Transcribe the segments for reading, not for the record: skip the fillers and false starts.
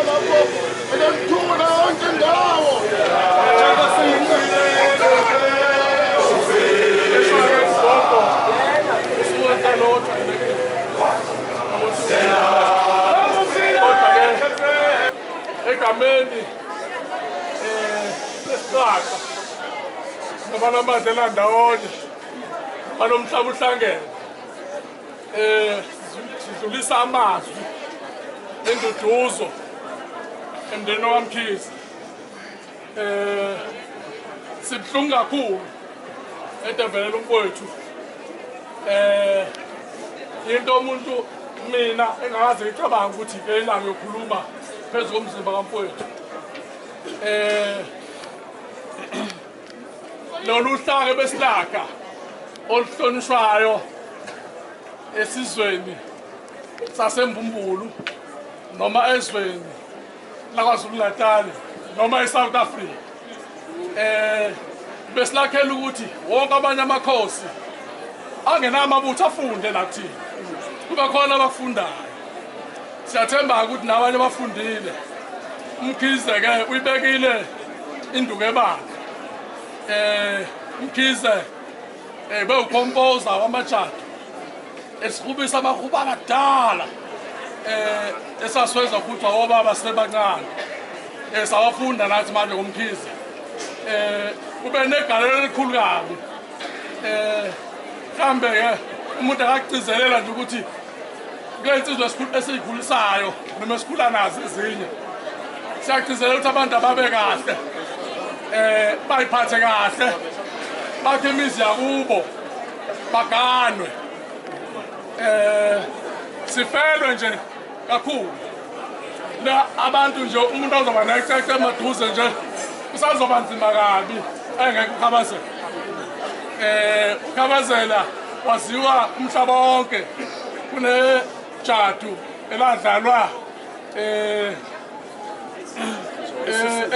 lapho enemthuna yonke indawo. Egameni lesixaka nabantu abadlela ndawonye banomhlaba uhlangene, sidlulisa amazwi enduduzo emndenini waMkhize. Sibuhlungu kakhulu edevelela umfowethu. Into umuntu mina engakaze ngicabanga ukuthi ngelanga yokhuluma phezu komzimba kamfowethu. Lolu hlaka besilaka oluhlonishwayo esizweni saseMbumbulu noma ezweni laKwaZulu Natal noma eSouth Africa, besilakhela ukuthi wonke abanye amakhosi angenamabutho afunde la kuthina, kuba khona abafundayo. Siyathemba ukuthi nabanye bafundile. UMkhize ke uyibekile induku ebandla. UMkhize bewukhompoza wamajadu esihubisa amahubo amadala esaswenza ukuthi obaba sebancane, sawafunda nathi manje ngoMkhize. Ube negalelo elikhulu kabi. Mhlambe ke umuntu akagcizelela nje ukuthi kule nsizwa esiyikhulisayo noma esikhula nazo ezinye, siyagcizelela ukuthi abantu ababe kahle, bayiphathe kahle, bakhe imizi yakubo, baganwe. Sifelwe nje kakhulu la abantu nje, umuntu azoba necece emaduze nje kusazoba nzima kabi engeke uKhabazela. UKhabazela waziwa umhlaba wonke, kunejadu eladlalwa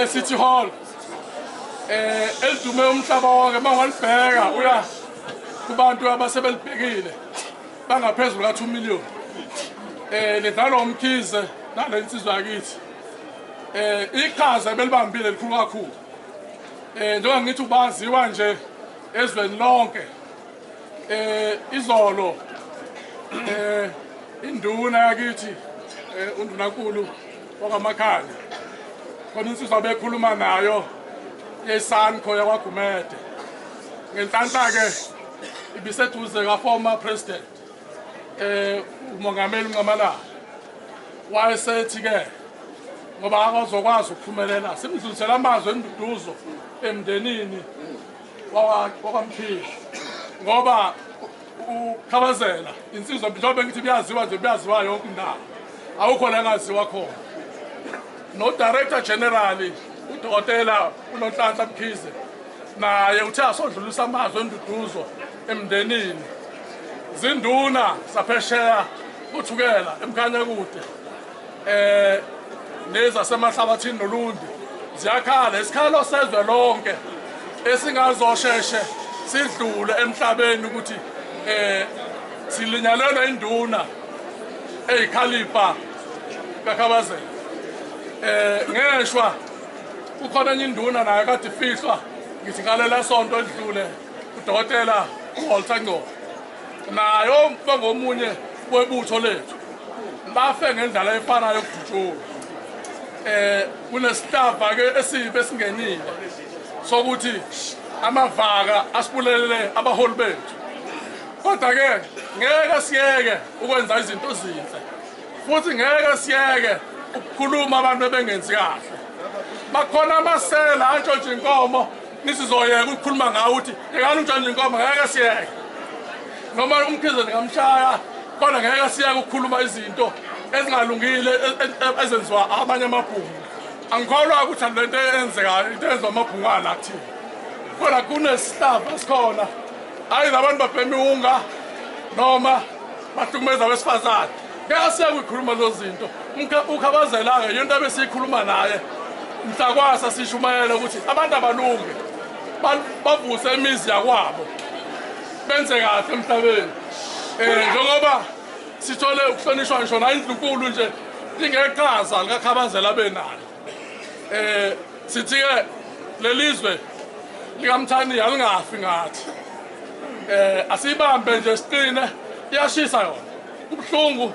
e-City Hall elidume umhlaba wonke. Uma ungalibheka uya kubantu abasebelibhekile bangaphezulu ka-2 million. Lidlalwa uMkhize nale insizwa yakithi. Iqhaza ebelibambile likhulu kakhulu. Njengoba ngithi ubaziwa nje ezweni lonke. Izolo induna yakithi, undunankulu wakwaMakhanya, khona insizwa bekhuluma nayo yeSANCO yakwaGumede, ngenhlanhla ke ibiseduze ka-former president, umongameli uNxamalala, wayesethi ke ngoba akazokwazi ukuphumelela, simdlulisela amazwi enduduzo emndenini wakwaMkhize, ngoba uKhabazela insizwa njengoba ngithi kuyaziwa nje, kuyaziwa yonke indawo, awukho la engaziwa khona. No-director general udokotela uNonhlanhla Mkhize naye uthe asodlulisa amazwi enduduzo emndenini. Zinduna saphesheya uThukela, eMkhanyakude, nezasemahlabathini noLundi ziyakhala isikhalo sezwe lonke esingazosheshe sidlule emhlabeni ukuthi silinyalelwa induna eyikhalifa kaKhabazela. Ngeshwa kukhona enye induna nayo kade ifihlwa, ngithi ngalela sonto elidlule, udokotela uWalter Ngcobo, nayo bengomunye webutho lethu, bafe ngendlela efanayo yokudutshulwa. Kunesihlava ke esibi esingenile sokuthi amavaka asibulelele abaholi bethu, kodwa ke ngeke siyeke ukwenza izinto ezinhle, futhi ngeke siyeke ukukhuluma abantu ebengenzi kahle. Bakhona amasela antshontsha inkomo, nisizoyeka ukukhuluma ngawo ukuthi yekani untshontsha inkomo. Ngeke siyeke, noma uMkhize ningamshaya, kodwa ngeke siyeke ukukhuluma izinto ezingalungile ezenziwa abanye amabhungu. Angikholwa ukuthi lento eyenzekayo into eyenziwa amabhungu ala kuthina, kodwa kunesihlava esikhona. Hayi, labantu babhema iwunga noma bahlukumeza abesifazane, ngeke siyeke ukuyikhuluma lezo zinto. UKhabazela-ke yinto ebesiyikhuluma naye mhla kwasa sishumayela ukuthi abantu abalunge, bavuse imizi yakwabo, benze kahle emhlabeni. Njengoba sithole ukuhlonishwa ngisho na indlunkulu nje Lingeqhaza likaKhabazela benalo. Sithi ke lelizwe likaMthaniya alingafi ngathi. Asibambe nje siqine, iyashisa yona. Kubuhlungu.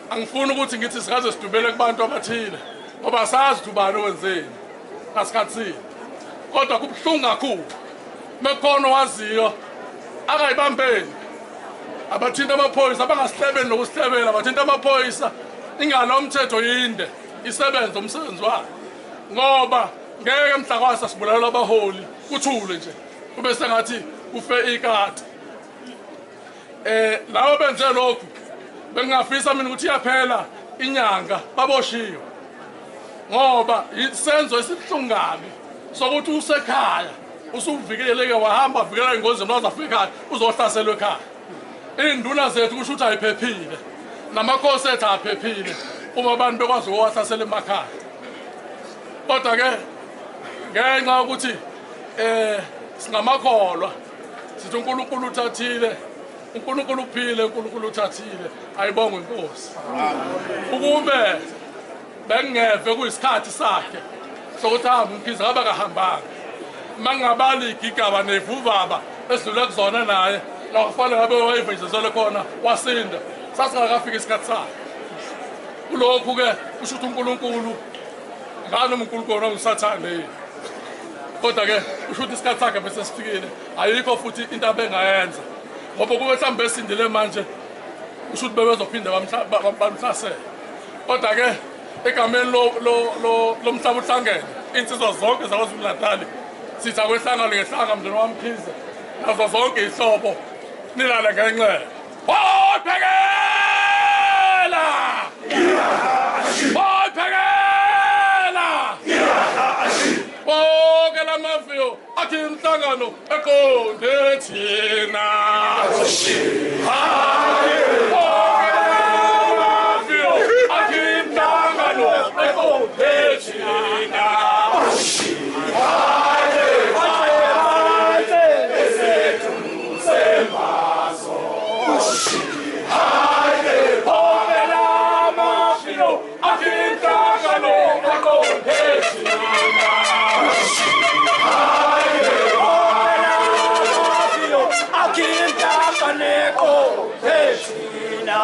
Angifuni ukuthi ngithi sikaze sidubele kubantu abathile ngoba sazi ubani owenzeni ngasikhathini. Kodwa kubuhlungu kakhulu. Mekhono waziyo akayibambeni. Abathinta amaphoyisa abangasihlebeni nokusihlebela, abathinta amaphoyisa ingalo umthetho yinde isebenze umsebenzi wayo. Ngoba ngeke mhla kwasa sibulalela abaholi kuthule nje kube sengathi kufe ikati. Labo benze lokhu bengingafisa mina ukuthi iyaphela inyanga baboshiwe. Ngoba isenzo esibuhlungu kabi sokuthi usekhaya usuvikeleke wahamba vikela ingozi emlaza Afrika uzohlaselwa ekhaya. Induna zethu kusho ukuthi ayiphephile namakhosi ethu aphephile uma abantu bekwazi ukuwahlasela emakhaya. Kodwa ke ngenxa yokuthi singamakholwa sithi uNkulunkulu uthathile, uNkulunkulu uphile, uNkulunkulu uthathile, ayibongwe inkosi. Ukube bengeve kuyisikhathi sakhe sokuthi ahambe uMkhize ngabe akahambanga. Mangabali igigaba nevuvaba esidlule kuzona naye la kufanele ngabe wayevinjezelwe khona wasinda, sasingakafika isikhathi sakhe. Kulokhu ke kusho ukuthi uNkulunkulu ngani uNkulunkulu ongusathane. Kodwa ke kusho ukuthi isikhathi sakhe bese sifikile, ayikho futhi into abengayenza. Ngoba kube mhlawumbe esindile manje kusho ukuthi bebezophinda bamhlasele. Kodwa ke egameni lomhlaba uhlangene insizwa zonke zaKwaZulu Natal sithi akwehlangano ngehlanga mndeni waMkhize nazo zonke ihlobo nilale ngenxeba. Phekela! Phekela! Bonke lamaviyo athi inhlangano eqonde thina. Bonke lamaviyo athi inhlangano eqonde thina. Akinta paneko, Thina.